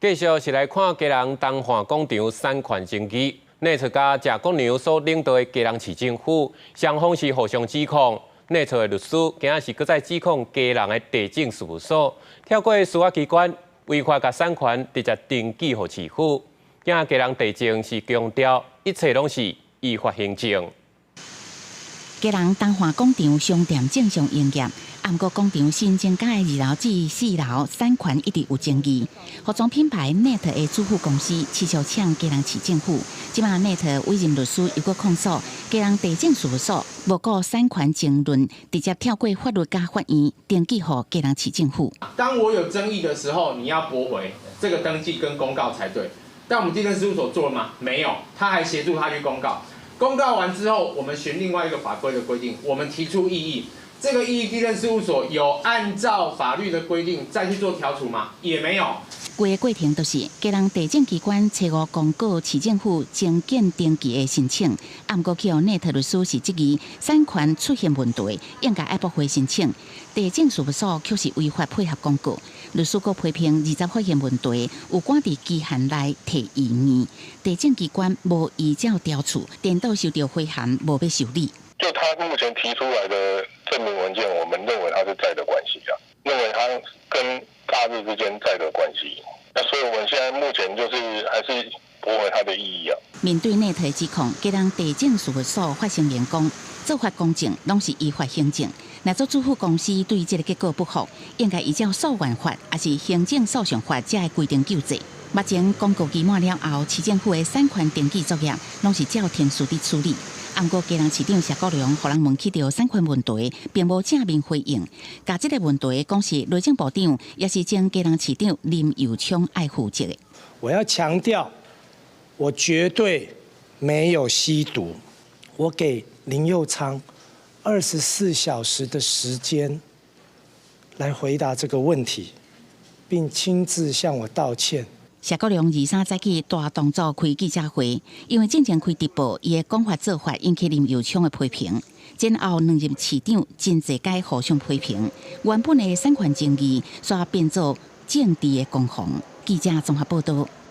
繼續是來看基隆東華廣場產權爭議，NET佮謝國樑所領導的基隆市政府，雙方是互相指控。NET 的律師今仔是閣再指控基隆的地政事務所跳過司法機關，違法共產權直接登記予市府。今仔基隆地政是強調，一切攏是依法行政。基隆東華廣場商店正常營業，毋過廣場新增加的二樓至四樓產權一直有爭議。服裝品牌 NET 的主婦公司持續嗆基隆市政府，這馬 NET 委任律師又閣控訴基隆地政事務所無顧產權爭論，直接跳過法律佮法院登記予基隆市政府。當我有爭議的時候，你要駁回這個登記跟公告才對。但我們地政事務所做了嗎？沒有，他還協助他去公告。公告完之後，我們循另外一個法規的規定，我們提出異議。這個異議，地政事務所有按照法律的規定再去做調處嗎？也沒有。規個過程都是基隆地政機關初五公告市政府增建登記的申請，毋過去予 NET 律師是質疑產權出現問題，應該愛駁回申請。地政事務所卻是違法配合公告，律師閣批評二十發現問題，有趕佇期限內提異議，地政機關無依照調處，顛倒收著回函，無欲受理。就他目前提出來的證明文件，我們認為他是債的關係啊，認為他跟大日之間債的關係，那所以我們現在目前就是還是駁回他的異議啊。面對 NET 的指控，基隆地政事務所發聲明講，做法公正，攏是依法行政。若做主婦公司對這個結果不服，應該依照訴願法，抑是行政訴訟法遮的規定救濟。目前公告期滿了後，市政府的產權登記作業攏是照程序佇處理。毋過基隆市長謝國樑予人問起著產權問題，並無正面回應。共這個問題講是內政部長，抑是前基隆市長林右昌愛負責的。我要強調，我絕對沒有吸毒。我給林右昌24小時的時間來回答這個問題，並親自向我道歉。謝國樑二三早起大動作開記者會，因為進前開直播，伊的講法做法引起林右昌的批評。前後兩任市長真濟擺互相批評，原本的產權爭議，煞變做政治的攻防。記者綜合報道。